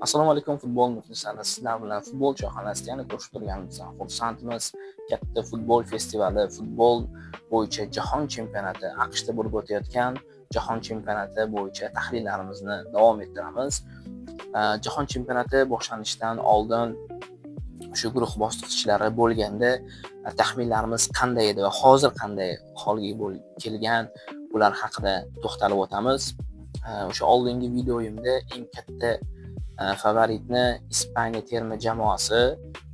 Assalomu alaykum, futbol muxlislari, sizlar bilan futbol choyxonasida yana ko'rishib turganimizdan xursandmiz. Katta futbol festivali, futbol bo'yicha jahon chempionati, AQShda bo'lib o'tayotgan jahon chempionati bo'yicha tahlillarimizni davom ettiramiz. Jahon chempionati boshlanishidan oldin o'sha guruh bosqichlari bo'lganda taxminlarimiz qanday edi va hozir qanday holga kelgan, ular haqida to'xtalib o'tamiz. O'sha oldingi videoyimda eng katta favoritni Ispaniya terma jamoasi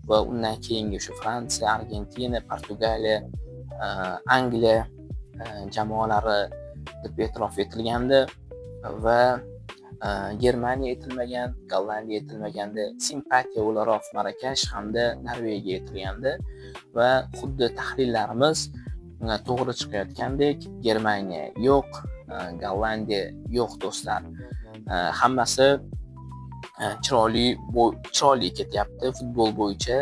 va undan keyingi o'sha Fransiya, Argentina, Portugaliya, Angliya jamoalari deb e'tirof etilgandi va Germaniya aytilmagan, Gollandiya aytilmagandi, simpatiya o'laroq Marokash hamda Norvegiya aytilgandi va xuddi tahlillarimiz to'g'ri chiqayotgandek, Germaniya yo'q, Gollandiya yo'q, do'stlar. Hammasi chiroyli chiroyli ketyapti futbol bo'yicha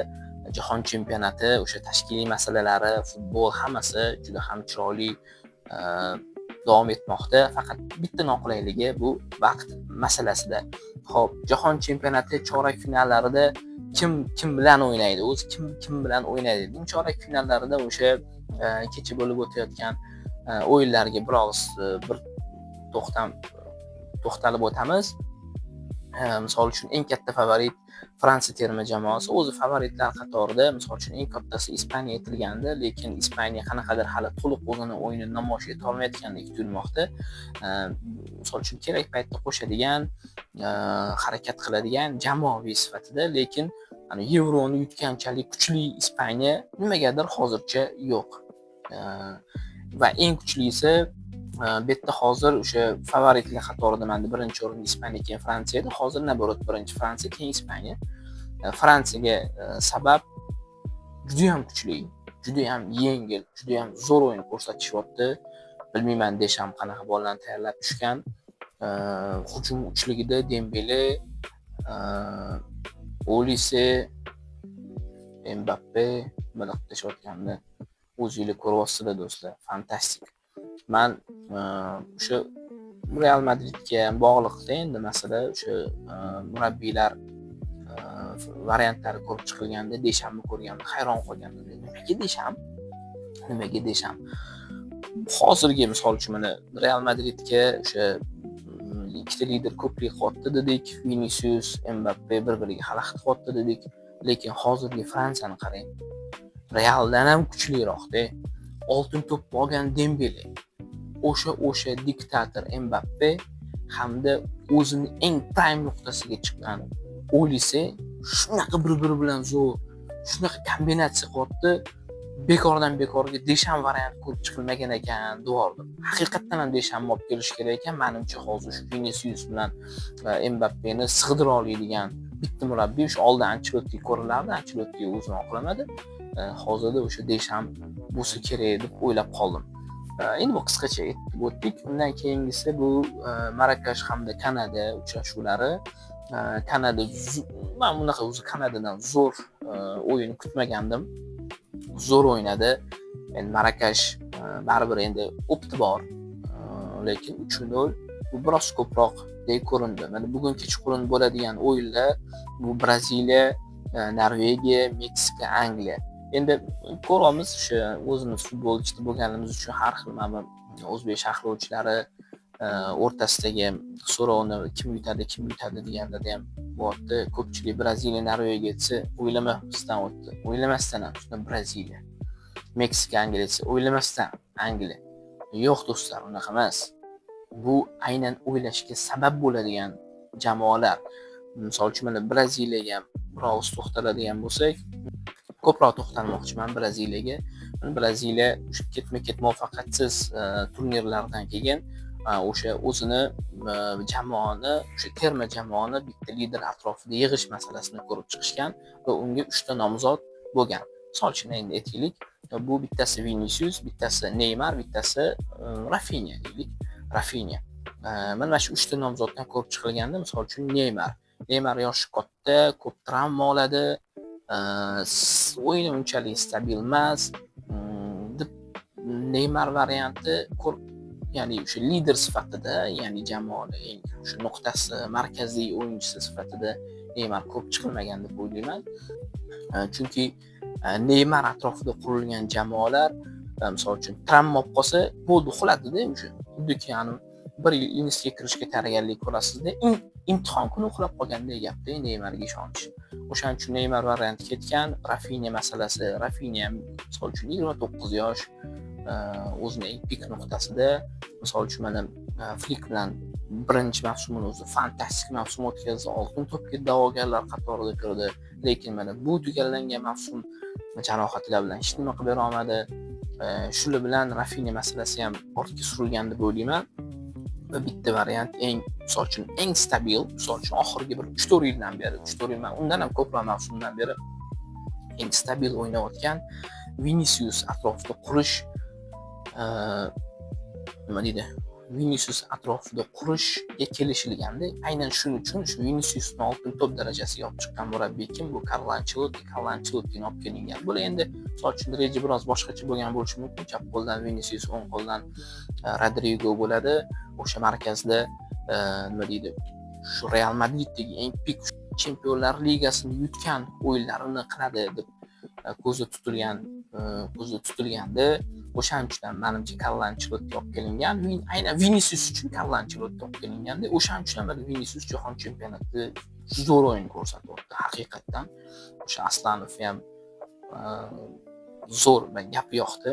jahon chempionati, o'sha tashkiliy masalalari, futbol, hammasi juda ham chiroyli davom etmoqda. Faqat bitta noqulayligi bu vaqt masalasida. Xo'p, jahon chempionati chorak finallarida kim kim bilan o'ynaydi? O'zi kim kim bilan o'ynaydi? Chorak finallarida o'sha kecha bo'lib o'tayotgan o'yinlarga biroz bir to'xtalib o'tamiz. Misol uchun, eng katta favorit Fransiya terma jamoasi. O'zi favoritlar qatorida, misol uchun, eng kattasi Ispaniya aytilgandi, lekin Ispaniya qanaqadir hali to'liq o'zini o'yinini namoyish eta olmayotgandek tuyulmoqda. Misol uchun, kerak paytda qo'shadigan, harakat qiladigan jamoaviy sifatida, lekin Yevroni yutganchalik kuchli Ispaniya nimagadir hozircha yo'q. Va eng kuchlisi bu yerda hozir o'sha favoritlar qatorida manda birinchi o'rinda Ispaniya, keyin Fransiya edi. Hozir наоборот, birinchi Fransiya, keyin Ispaniya. Fransiyaga sabab judayam kuchli, judayam yengil, judayam zo'r o'yin ko'rsatishyapti. Bilmayman, Desham qanaqa bolalarni tayyorlab tushgan. Hujum uchligida Dembele, Olise, Mbappe nima qilib tashlayotganini o'zinglar ko'ryapsizlar, do'stlar. Fantastik. Man o'sha Real Madridga ham bog'liqda endi masala, o'sha murabbiylar variantlari ko'rib chiqilganda Deshamni ko'rganimda hayron qolgandim. Nimaga Desham? Nimaga Desham? Hozirgi, misol uchun, mana Real Madridga o'sha ikkita lider ko'plik qilyapti dedik. Vinicius, Mbappe bir-biriga xalaqit qilyapti dedik. Lekin hozirgi Fransiyani qarang. Realdan ham kuchliroqda. Oltin to'pni olgan Dembele, o'sha diktator Mbappe hamda o'zini eng prime nuqtasiga chiqqan Olise shunaqa bir-biri bilan zo'r, shunaqa kombinatsiya qilyapti. Bekordan bekorga Desham varianti ko'rib chiqilmagan ekan devordim. Haqiqatdan ham Deshamni olib kelish kerak ekan. Menimcha, hozir shu Vinicius bilan Mbappeni sig'dira oladigan bitta murabbiy o'sha oldin Anchelotti ko'rilardi. Anchelotti o'zini oqlamadi. Hozirda o'sha Desham bo'lsa kerak deb o'ylab qoldim. Endi bu qisqacha aytib o'tdik. Undan keyingisi bu Marokash hamda Kanada uchrashuvlari. Kanada, man bunaqa o'zi Kanadadan zo'r o'yin kutmagandim. Zo'r o'ynadi. Endi Marokash baribir endi опыт i bor. Lekin 3-0 bu biroz ko'proqdek ko'rindi. Mana bugun kechqurun bo'ladigan o'yinlar bu Braziliya, Norvegiya, Meksika, Angliya. Endi ko'ryapmiz, o'sha o'zimiz futbol ichida bo'lganimiz uchun har xil mana bu o'zbek sharhlovchilari o'rtasidagi so'rovni, kim yutadi, kim yutadi deganda ham bo'lyapti. Ko'pchilik Braziliya, Norvegiya desa, o'ylamasdan o'tdi. O'ylamasdan ham shunda Braziliya. Meksika, Angliya desa, o'ylamasdan Angliya. Yo'q, do'stlar, unaqa emas. Bu aynan o'ylashga sabab bo'ladigan jamoalar. Misol uchun, mana Braziliyaga ham biroz to'xtaladigan bo'lsak, ko'proq to'xtalmoqchiman Braziliyaga. Braziliya o'sha ketma-ket muvaffaqiyatsiz turnirlardan keyin o'sha o'zini jamoani, o'sha terma jamoani bitta lider atrofida yig'ish masalasini ko'rib chiqishgan va unga 3 ta nomzod bo'lgan. Misol uchun, endi aytaylik, bu bittasi Vinicius, bittasi Neymar, bittasi Rafinya deylik. Rafinya. Mana shu 3 ta nomzoddan ko'rib chiqilganda, misol uchun, Neymar. Neymar yoshi katta, ko'p travma oladi, o'yini unchalik stabil emas, deb Neymar varianti Ya'ni o'sha lider sifatida, ya'ni jamoani eng o'sha nuqtasi, markaziy o'yinchisi sifatida Neymar ko'p chiqilmagan deb o'ylayman. Chunki Neymar atrofida qurilgan jamoalar, misol uchun, travma olib qolsa, bo'ldi, uxladida o'sha. Xuddiki, bir yil institutga kirishga tayyorgarlik ko'rasizda, imtihon kuni uxlab qolgandek gapda Neymarga ishonish. O'shaning uchun Neymar varianti ketgan. Rafinya masalasi, Rafinya ham, misol uchun, 29 yosh, o'zini eng pik nuqtasida. Misol uchun, mana Flik bilan birinchi mavsumini o'zi fantastik mavsum o'tkazdi, oltin to'pga da'vogarlar qatorida kirdi. Lekin mana bu tugallangan mavsum jarohatlar bilan hech nima qilib bera olmadi. Shular bilan Rafinya masalasi ham ortga surilgan deb o'ylayman. Va bitta variant eng, misol uchun, eng stabil, misol uchun, oxirgi bir 3-4 yildan beri, 3-4 yil, undan ham ko'proq mavsumdan beri eng stabil o'ynayotgan Vinicius atrofida qurish, nima deydi, Vinicius atrofida qurishga kelishilganda, aynan shuning uchun shu Viniciusni oltin to'p darajasiga olib chiqqan murabbiy kim? Bu Karlo Ancelotti. Karlo Ancelottini olib kelingan. Bular endi, misol uchun, reja biroz boshqacha bo'lgan bo'lishi mumkin. Chap qo'ldan Vinicius, o'ng qo'ldan Rodrigo bo'ladi. O'sha markazda, nima deydi, shu Real Madriddagi eng pik Chempionlar Ligasini yutgan o'yinlarini qiladi deb ko'zda tutilgandi. O'shaning uchun ham, manimcha, Karlo Ancelotti olib kelingan. Aynan Vinicius uchun Karlo Ancelotti olib kelinganda, o'shaning uchun ham Vinicius jahon chempionatida zo'r o'yin ko'rsatyapti haqiqatdan. O'sha Aslanov ham zo'r, man gapi yoqdi.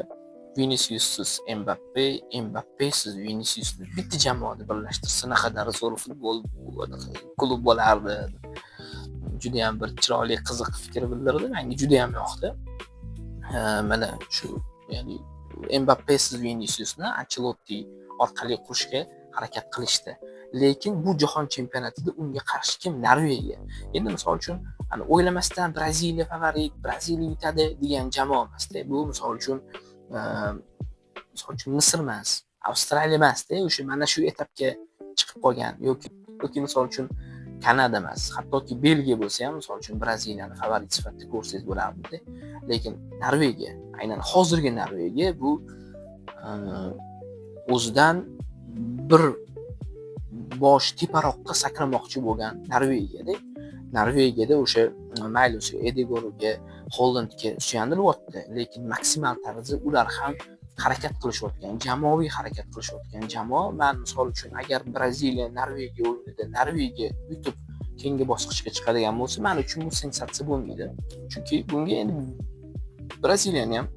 Viniciussiz Mbappe, Mbappesiz Viniciusni bitta jamoada birlashtirsa, naqadar zo'r futbol klub bo'lardi. Judayam bir chiroyli, qiziq fikr bildirdi. Menga judayam yoqdi. Mana shu, ya'ni Mbappesiz Viniciusni Ancelotti orqali qurishga harakat qilishdi. Lekin bu jahon chempionatida unga qarshi kim? Norvegiya. Endi, misol uchun, hani o'ylamasdan Braziliya favorit, Braziliya yutadi degan jamoa emasda. Bu, misol uchun, Misr emas, Avstraliya emasda, o'sha mana shu etapga chiqib qolgan yoki, misol uchun, Kanada emas, hattoki Belgiya bo'lsa ham, misol uchun, Braziliyani favorit sifatida ko'rsangiz bo'lardida. Lekin Norvegiya, aynan hozirgi Norvegiya bu o'zidan bir bosh teparoqqa sakramoqchi bo'lgan Norvegiyada. Norvegiyada o'sha, mayli, o'sha Edegorga, Holandga suyanilyapti, lekin maksimal tarzda ular ham harakat qilishayotgan, jamoaviy harakat qilishayotgan jamoa. Man, misol uchun, agar Braziliya Norvegiya o'yinida Norvegiya yutib keyingi bosqichga chiqadigan bo'lsa, man uchun bu sensatsiya bo'lmaydi. Chunki bunga endi Braziliyani ham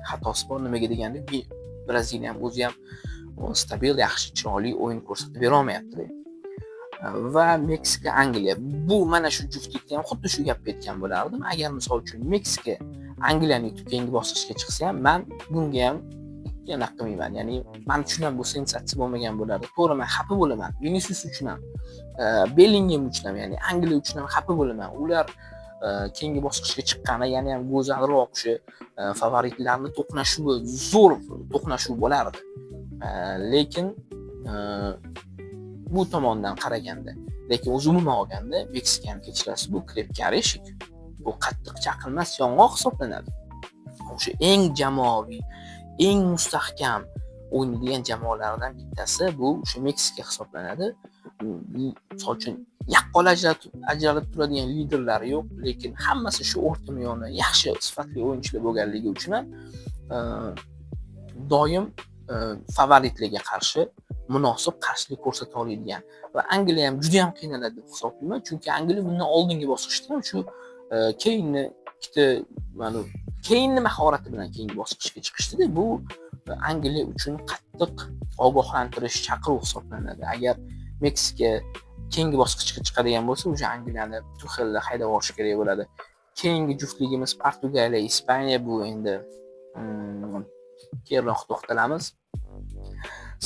xatosi bor. Nimaga deganda, Braziliya ham o'zi ham stabil, yaxshi, chiroyli o'yin ko'rsatib berolmayapti. Va Meksika Angliya. Bu mana shu juftlikda ham xuddi shu gapni aytgan bo'lardim. Agar, misol uchun, Meksika Angliyani yutib keyingi bosqichga chiqsa ham, man bunga ham anaqa qilmayman. Ya'ni man uchun ham bu sensatsiya bo'lmagan bo'lardi. To'g'ri, man xafa bo'laman. Vinicius uchun ham, Bellingem uchun ham, ya'ni Angliya uchun ham xafa bo'laman. Ular keyingi bosqichga chiqqani yana ham go'zalroq, o'sha favoritlarni to'qnashuvi zo'r to'qnashuv bo'lardi. Lekin bu tomondan qaraganda, lekin o'zi umuman olganda Meksika ham, kechirasiz, bu крепкий орешек. Bu qattiq chaqilmas yong'oq hisoblanadi. O'sha eng jamoaviy, eng mustahkam o'ynaydigan jamoalardan bittasi bu o'sha Meksika hisoblanadi. Misol uchun, yaqqol ajralib turadigan liderlari yo'q, lekin hammasi shu o'rta miyoni yaxshi sifatli o'yinchilar bo'lganligi uchun ham doim favoritlarga qarshi munosib qarshilik ko'rsata oladigan va Angliya ham juda ham qiynaladi deb hisoblayman, chunki Angliya bundan oldingi bosqichda ham shu Keynni ikkita, mana, Keynni mahorati bilan keyingi bosqichga chiqishdida. Bu Angliya uchun qattiq ogohlantirish, chaqiruv hisoblanadi. Agar Meksika keyingi bosqichga chiqadigan bo'lsa, уже Angliyani Tuxelni haydab yuborish kerak bo'ladi. Keyingi juftligimiz Portugaliya Ispaniya. Bu endi keyinroq to'xtalamiz.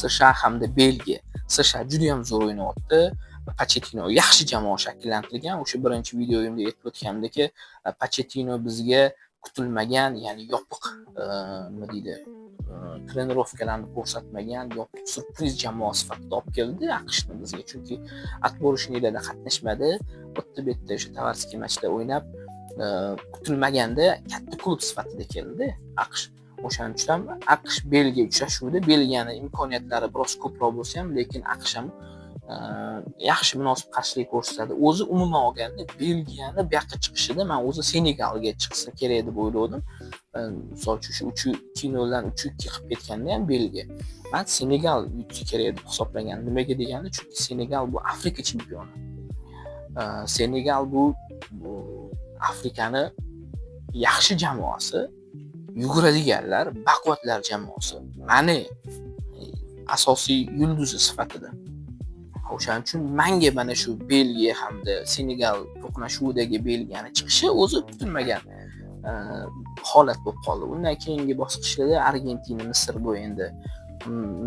США hamda Belgiya. США juda ham zo'r o'ynayapti. Pochettino yaxshi jamoa shakllantirgan. O'sha birinchi videoyimda aytib o'tganimdek, Pochettino bizga kutilmagan, ya'ni yopiq, nima deydi, trenirovkalarni ko'rsatmagan yopiq syurpriz jamoa sifatida olib keldi AQShni bizga. Chunki отборочный larda qatnashmadi. Bu yerda bu yerda o'sha товарищеский matchlar o'ynab, kutilmaganda katta klub sifatida keldi AQSh. O'shaning uchun ham AQSh Belgiya uchrashuvida Belgiyani imkoniyatlari biroz ko'proq bo'lsa ham, lekin AQSh ham yaxshi, munosib qarshilik ko'rsatadi. O'zi umuman olganda, Belgiyani bu yoqqa chiqishida man o'zi Senegalga chiqsa kerak deb o'ylovdim. Misol uchun, shu 2:0 dan 3:2 qilib ketganda ham Belgiya, man Senegal yutsa kerak deb hisoblagandim. Nimaga deganda, chunki Senegal bu Afrika chempioni. Senegal bu Afrikani yaxshi jamoasi, yuguradiganlar, baquvvatlar jamoasi. Mane asosiy yulduzi sifatida. O'shaning uchun manga mana shu Belgiya hamda Senegal to'qnashuvidagi Belgiyani chiqishi o'zi kutilmagan holat bo'lib qoldi. Undan keyingi bosqichlarda Argentina, Misr, bu endi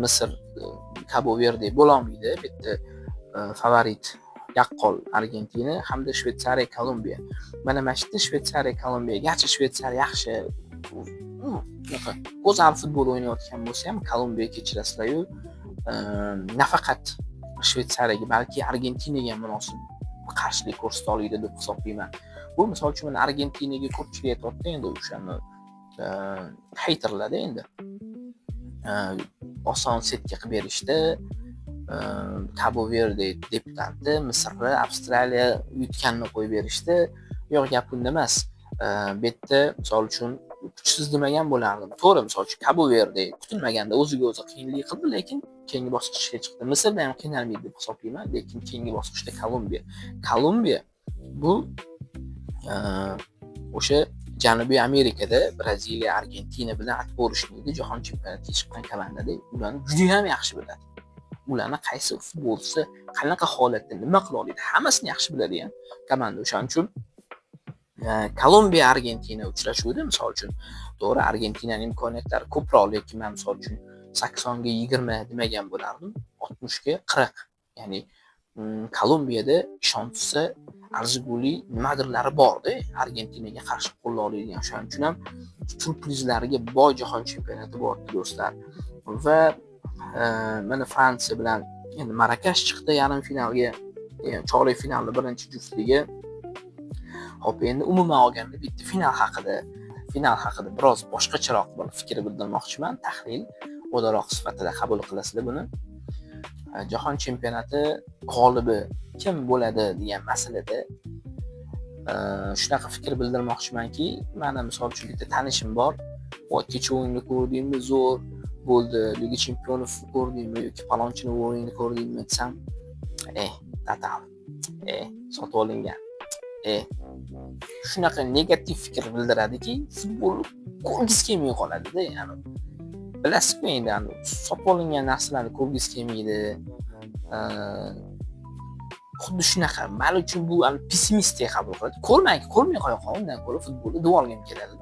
Misr Kabo Verde bo'lolmaydi. Bu yerda favorit yaqqol Argentina hamda Shvetsariya, Kolumbiya. Mana shu yerda Shvetsariya, Kolumbiya, garchi Shvetsariya yaxshi, unaqa go'zal futbol o'ynayotgan bo'lsa ham, Kolumbiya, kechirasizlar-yu, nafaqat Shvetsariyaga, balki Argentinaga ham munosib qarshilik ko'rsata oladi deb hisoblayman. Bu, misol uchun, mana Argentinaga ko'pchilik aytyapti endi, o'shani хейтер larda endi. Oson сетка qilib berishdi. Kabo Verde debyutanti, Misrni, Avstraliya yutganini qo'yib berishdi. Yo'q, gap unda emas. Bu yerda, misol uchun, kuchsiz demagan bo'lardim. To'g'ri, misol uchun, Kabo Verde kutilmaganda o'ziga o'zi qiyinlik qildi, lekin keyingi bosqichga chiqdi. Misrda ham qiynalmaydi deb hisoblayman, lekin keyingi bosqichda Kolumbiya. Kolumbiya bu o'sha Janubiy Amerikada Braziliya, Argentina bilan отборочный da jahon chempionatiga chiqqan komandada ularni juda ham yaxshi biladi. Ularni qaysi futbolchisi qanaqa holatda nima qila oladi, hammasini yaxshi biladigan komanda. O'shaning uchun Kolumbiya Argentina uchrashuvida, misol uchun, to'g'ri, Argentinani imkoniyatlari ko'proq, lekin man, misol uchun, 80 ga 20 demagan bo'lardim, 60 ga 40. Ya'ni Kolumbiyada ishonchsa arzigulik nimadirlari borda Argentinaga qarshi qo'lla oladigan. O'shaning uchun ham syurprizlarga boy jahon chempionati bo'lyapti, do'stlar. Va mana Fransiya bilan endi Marokash chiqdi yarim finalga, chorak finalni birinchi juftligi. Xo'p, endi umuman olganda bitta final haqida biroz boshqacharoq bir fikr bildirmoqchiman, tahlil o'laroq sifatida qabul qilasizlar buni. Jahon chempionati g'olibi kim bo'ladi degan masalada shunaqa fikr bildirmoqchimanki, mani, misol uchun, bitta tanishim bor. "Voy, kecha o'yinni ko'rdingmi, zo'r bo'ldi, Лига чемпионов ko'rdingmi yoki palonchini o'yinini ko'rdingmi?" desam, "Eh, total, eh, sotib olingan, eh", shunaqa negativ fikr bildiradiki, futbolni ko'rgisi kelmay qoladida. Ya'ni bilasizku, endi sotib olingan narsalarni ko'rgisi kelmaydi. Xuddi shunaqa. Man uchun bu pessimistdek qabul qiladi. Ko'rmang, ko'rmay qo'ya qol, undan ko'ra futbolni deb olgim keladi.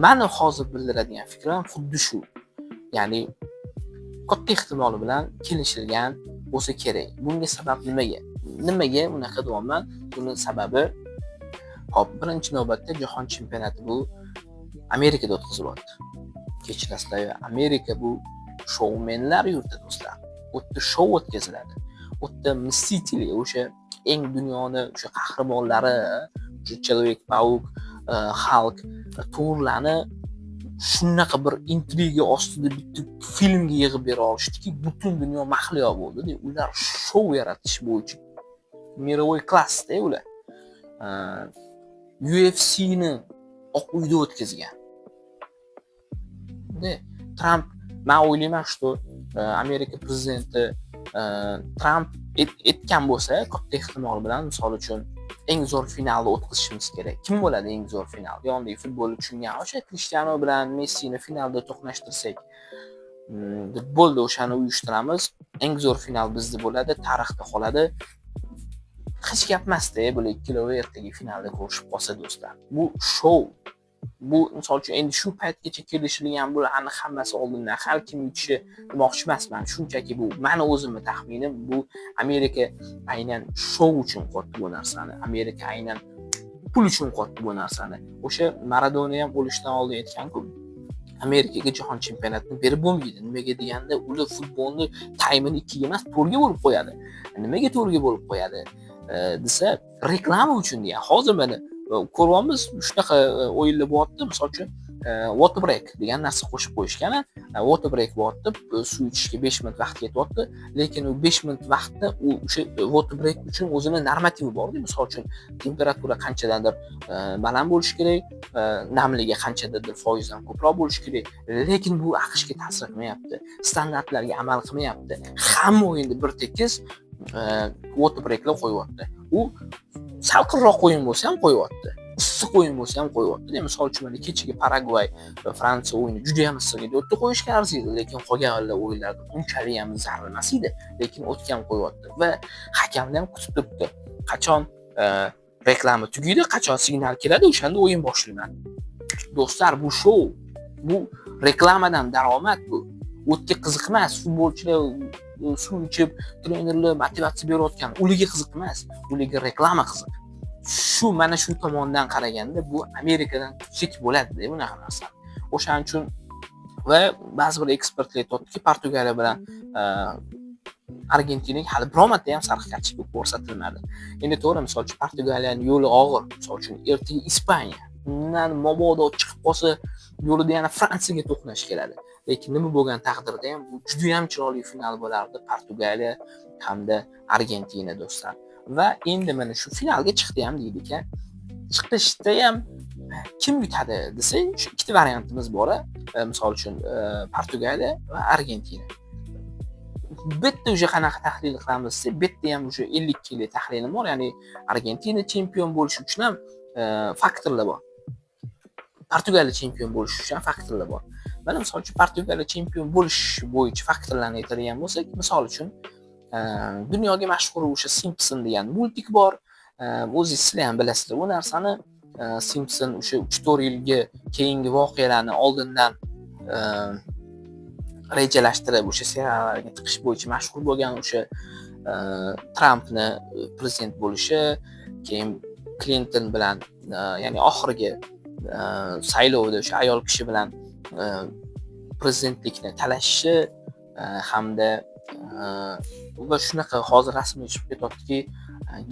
Mani hozir bildiradigan fikrim ham xuddi shu. Ya'ni katta ehtimol bilan kelishilgan bo'lsa kerak. Bunga sabab nimaga? Nimaga unaqa deyapman? Buni sababi, hop, birinchi navbatda jahon chempionati bu Amerikada o'tkazilyapti. Kechirasizlar, Amerika bu shoumenlar yurti, do'stlar. U yerda shou o'tkaziladi. U yerda Мстители, o'sha eng dunyoni o'sha qahramonlari, o'sha Человек Паук, Халк, Torlarni shunaqa bir intriga ostida bitta filmga yig'ib bera olishdiki, butun dunyo mahliyo bo'ldi. Ular shou yaratish bo'yicha мировой класс da ular. UFCni Oq uyda o'tkazgan. Tramp, man o'ylayman, что Amerika prezidenti Tramp aytgan bo'lsa, katta ehtimol bilan, misol uchun, eng zo'r finalni o'tkazishimiz kerak. Kim bo'ladi eng zo'r final? Yonidagi futbolni tushungan, o'sha Krishtianu bilan Messini finalda to'qnashtirsak deb bo'ldi, o'shani uyushtiramiz. Eng zo'r final bizda bo'ladi, tarixda qoladi. Hech gap emasda, bular ikkalovi ertaga finalda ko'rishib qolsa, do'stlar. Bu shou. Bu, misol uchun, endi shu paytgacha kelishilgan, bularni hammasi oldindan har kim yutishi demoqchi emasman. Shunchaki bu mani o'zimni taxminim. Bu Amerika aynan shou uchun qilyapti bu narsani. Amerika aynan pul uchun qilyapti bu narsani. O'sha Maradona ham o'lishidan oldin aytgan-ku, Amerikaga jahon chempionatini berib bo'lmaydi. Nimaga deganda, ular futbolni taymini ikkiga emas, to'rtga bo'lib qo'yadi. Nimaga to'rtga bo'lib qo'yadi desa, reklama uchun degan. Hozir mana ko'ryapmiz, shunaqa o'yinlar bo'lyapti. Misol uchun, Water break degan narsa qo'shib qo'yishgan. Water break bo'lyapti, suv ichishga 5 minut vaqt ketyapti, lekin u 5 minut vaqtni u o'sha water break uchun o'zini normativi borda. Misol uchun, temperatura qanchadandir baland bo'lishi kerak, namligi qanchadadir foizdan ko'proq bo'lishi kerak. Lekin bu AQShga ta'sir qilmayapti, standartlarga amal qilmayapti. Hamma o'yinda bir tekis water breaklar qo'yyapti. U salqinroq o'yin bo'lsa ham qo'yyapti, issiq o'yin bo'lsa ham qo'yyapti. Misol uchun, mana kechagi Paragvay va Fransiya o'yini juda ham issiq edi, u yerda qo'yishga arziydi, lekin qolgan o'yinlarda unchalik ham zarur emas edi, lekin o'tga ham qo'yyapti va hakamlar ham kutib turibdi, qachon reklama tugaydi, qachon signal keladi, o'shanda o'yin boshlanadi. Do'stlar, bu shou, bu reklamadan daromad. Bu o'tga qiziq emas. Futbolchilar suv ichib, trenerlar motivatsiya berayotgan, ularga qiziq emas, ularga reklama qiziq. Shu mana shu tomondan qaraganda bu Amerikadan kutsak bo'ladida bunaqa narsani. O'shaning uchun va ba'zi bir ekspertlar aytyaptiki, Portugaliya bilan Argentinaga hali biror marta ham sariq kartochka ko'rsatilmadi. Endi to'g'ri, misol uchun, Portugaliyani yo'li og'ir. Misol uchun, ertaga Ispaniya, undan mabodo chiqib qolsa, yo'lida yana Fransiyaga to'qnash keladi. Lekin nima bo'lgan taqdirda ham bu judayam chiroyli final bo'lardi, Portugaliya hamda Argentina, do'stlar. Va endi mana shu finalga chiqdi ham deylik. Chiqishda ham kim yutadi desak, shu ikkita variantimiz bor. Misol uchun, Portugaliya va Argentina. Bitta уже qanaqa tahlil qilamiz desak, bu yerda ham уже 50 yillik tahlilim bor, ya'ni Argentina chempion bo'lishi uchun ham faktorlar bor, Portugaliya chempion bo'lishi uchun ham faktorlar bor. Mana, misol uchun, Portugaliya chempion bo'lish bo'yicha faktorlarni aytadigan bo'lsak, misol uchun, dunyoga mashhur o'sha Simpson degan мультик bor. O'zingiz, sizlar ham bilasizlar bu narsani. Simpson o'sha 3-4 yilga keyingi voqealarni oldindan rejalashtirib, o'sha seriallarga tiqish bo'yicha mashhur bo'lgan. O'sha Trampni prezident bo'lishi, keyin Klinton bilan, ya'ni oxirgi saylovda o'sha ayol kishi bilan prezidentlikni talashishi hamda va shunaqa hozir rasmiy chiqib ketyaptiki,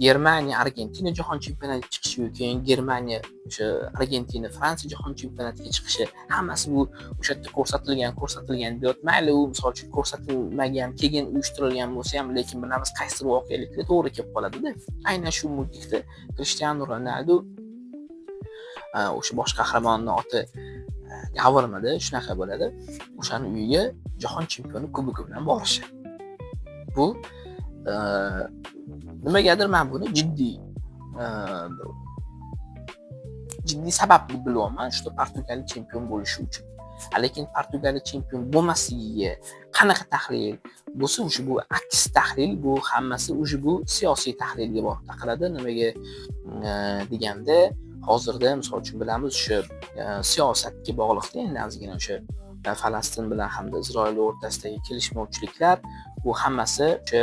Germaniya Argentina jahon chempionatiga chiqishi, keyin Germaniya o'sha Argentina Fransiya jahon chempionatiga chiqishi, hammasi bu o'sha yerda ko'rsatilgan deyapti. Mayli, u misol uchun ko'rsatilmagan, keyin uyushtirilgan bo'lsa ham, lekin bilamiz, qaysidir voqeliklar to'g'ri kelib qoladida. Aynan shu мультик da Krishtianu Ronaldu, o'sha bosh qahramonni oti Gavrmidi, shunaqa bo'ladi, o'shani uyiga jahon chempioni kubogi bilan borishi. Bu nimagadir man buni jiddiy sabab deb bilyapman, что Portugaliya chempion bo'lishi uchun. Lekin Portugaliya chempion bo'lmasligiga qanaqa tahlil bo'lsa, уже bu aks tahlil, bu hammasi уже bu siyosiy tahlilga borib taqaladi. Nimaga deganda, hozirda, misol uchun, bilamiz, o'sha siyosatga bog'liqda endi ozgina o'sha Falastin bilan hamda Isroil o'rtasidagi kelishmovchiliklar, bu hammasi o'sha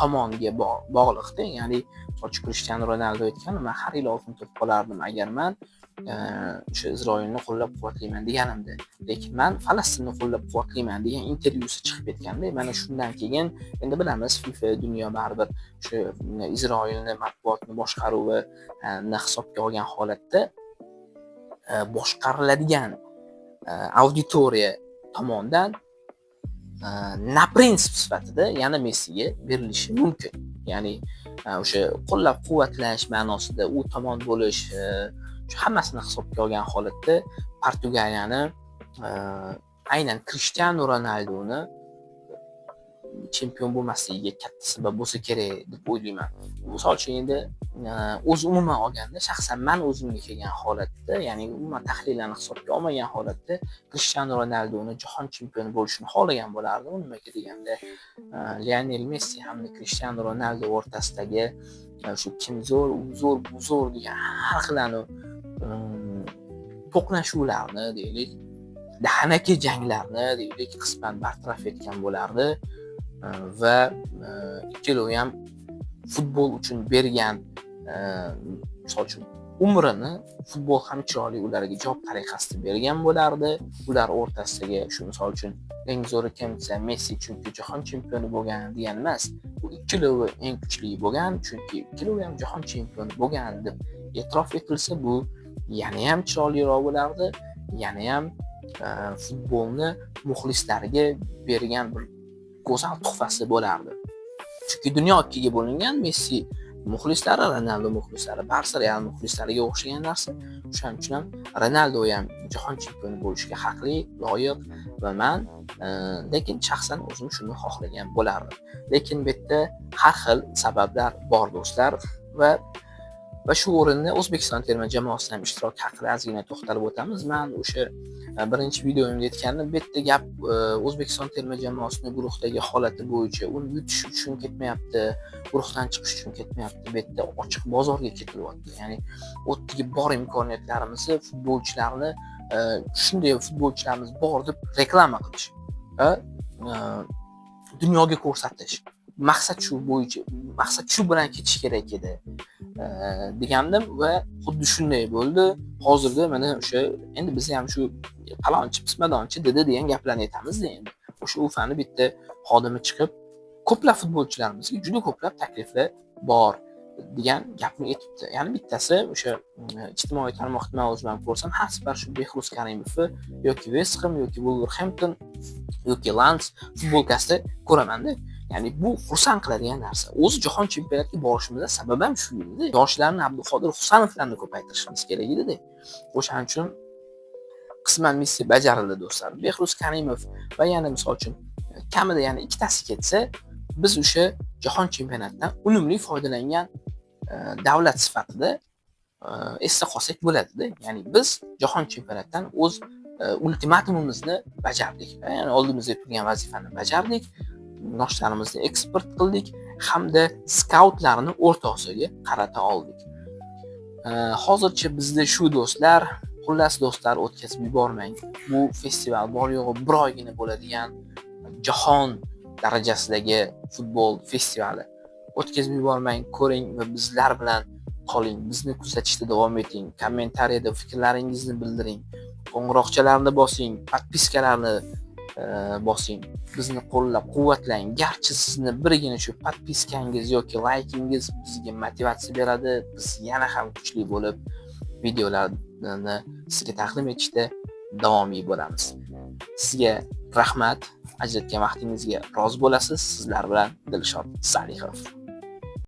tomonga bog'liqda. Ya'ni, misol uchun, Krishtianu Ronaldu aytgan: "Man har yili oltin to'p olardim, agar man o'sha Isroilni qo'llab quvvatlayman deganimda, lekin man Falastinni qo'llab quvvatlayman", degan intervyusi chiqib ketganda. Mana shundan keyin endi bilamiz, FIFA, dunyo baribir o'sha Isroilni matbuotni boshqaruvini hisobga olgan holatda boshqariladigan auditoriya tomonidan na prinsip sifatida yana Messiga berilishi mumkin. Ya'ni o'sha qo'llab quvvatlash ma'nosida u tomon bo'lish, shu hammasini hisobga olgan holatda Portugaliyani aynan Krishtianu Ronalduni chempion bo'lmasligiga katta sabab bo'lsa kerak deb o'ylayman. Misol uchun, endi o'zi umuman olganda, shaxsan man o'zimga kelgan holatda, ya'ni umuman tahlillarni hisobga olmagan holatda Krishtianu Ronalduni jahon chempioni bo'lishini xohlagan bo'lardim. Nimaga deganda, Lionel Messi hamda Krishtianu Ronaldu o'rtasidagi shu kim zo'r, u zo'r, bu zo'r degan har xil to'qnashuvlarni deylik, dahanaki janglarni deylik, qisman bartaraf etgan bo'lardi va ikkalovi ham futbol uchun bergan, misol uchun, umrini futbol ham chiroyli ularga javob tariqasida bergan bo'lardi. Ular o'rtasidagi shu, misol uchun, eng zo'ri kim desa, Messi, chunki jahon chempioni bo'lgan degani emas, bu ikkalovi eng kuchli bo'lgan, chunki ikkalovi ham jahon chempioni bo'lgan deb e'tirof etilsa, bu yanayam chiroyliroq bo'lardi. Yanayam futbolni muxlislariga bergan bir go'zal tuhfasi bo'lardi. Chunki dunyo ikkiga bo'lingan: Messi muxlislari, Ronaldo muxlislari, Barsa, Real muxlislariga o'xshagan narsa. O'shaning uchun ham Ronaldo ham jahon chempioni bo'lishga haqli, loyiq va man lekin shaxsan o'zim shuni xohlagan bo'lardim. Lekin bu yerda har xil sabablar bor, do'stlar, va shu o'rinda O'zbekiston terma jamoasini ham ishtiroki haqida ozgina to'xtalib o'tamiz. Man o'sha birinchi videoyimda aytgandim, bu yerda gap O'zbekiston terma jamoasini guruhdagi holati bo'yicha uni yutish uchun ketmayapti, guruhdan chiqish uchun ketmayapti. Bu yerda ochiq bozorga ketilyapti. Ya'ni u yerdagi bor imkoniyatlarimizni, futbolchilarni, shunday futbolchilarimiz bor deb reklama qilish va dunyoga ko'rsatish. Maqsad shu bo'yicha, maqsad shu bilan ketish kerak edi degandim va xuddi shunday bo'ldi. Hozirda mana o'sha endi biz ham shu palonchi pismadonchi dedi degan gaplarni aytamizda endi. O'sha UFAni bitta xodimi chiqib, ko'plab futbolchilarimizga juda ko'plab takliflar bor degan gapni aytibdi. Ya'ni bittasi o'sha ijtimoiy tarmoqda man o'zim ham ko'rsam, har safar shu Behruz Karimovni yoki West Ham, yoki Wolverhampton, yoki Lans futbolkasida ko'ramanda. Ya'ni bu xursand qiladigan narsa. O'zi jahon chempionatiga borishimizda sabab ham shu edi. Yoshlarni, Abduqodir Husanovlarni ko'paytirishimiz kerak edi-da. O'shaning uchun qisman missiya bajarildi, do'stlar. Behruz Karimov va yana, misol uchun, kamida yana ikkitasi ketsa, biz o'sha jahon chempionatidan unumli foydalangan davlat sifatida esda qolsak bo'ladida. Ya'ni biz jahon chempionatidan o'z ultimatumimizni bajardik. Ya'ni oldimizda turgan vazifani bajardik. Yoshlarimizni eksport qildik hamda skautlarni O'rta Osiyoga qarata oldik. Hozircha bizda shu, do'stlar. Xullas, do'stlar, o'tkazib yubormang. Bu festival bor yo'g'i bir oygina bo'ladigan jahon darajasidagi futbol festivali. O'tkazib yubormang, ko'ring va bizlar bilan qoling. Bizni kuzatishda davom eting. Kommentariyada fikrlaringizni bildiring. Qo'ng'iroqchalarni bosing, подписка larni bosing. Bizni qo'llab-quvvatlang. Garchi sizni birgina shu подписка ngiz yoki laykingiz bizga motivatsiya beradi. Biz yana ham kuchli bo'lib, videolarni sizga taqdim etishda davomiy bo'lamiz. Sizga rahmat. Ajratgan vaqtingizga rozi bo'lasiz. Sizlar bilan Dilshod Salihov.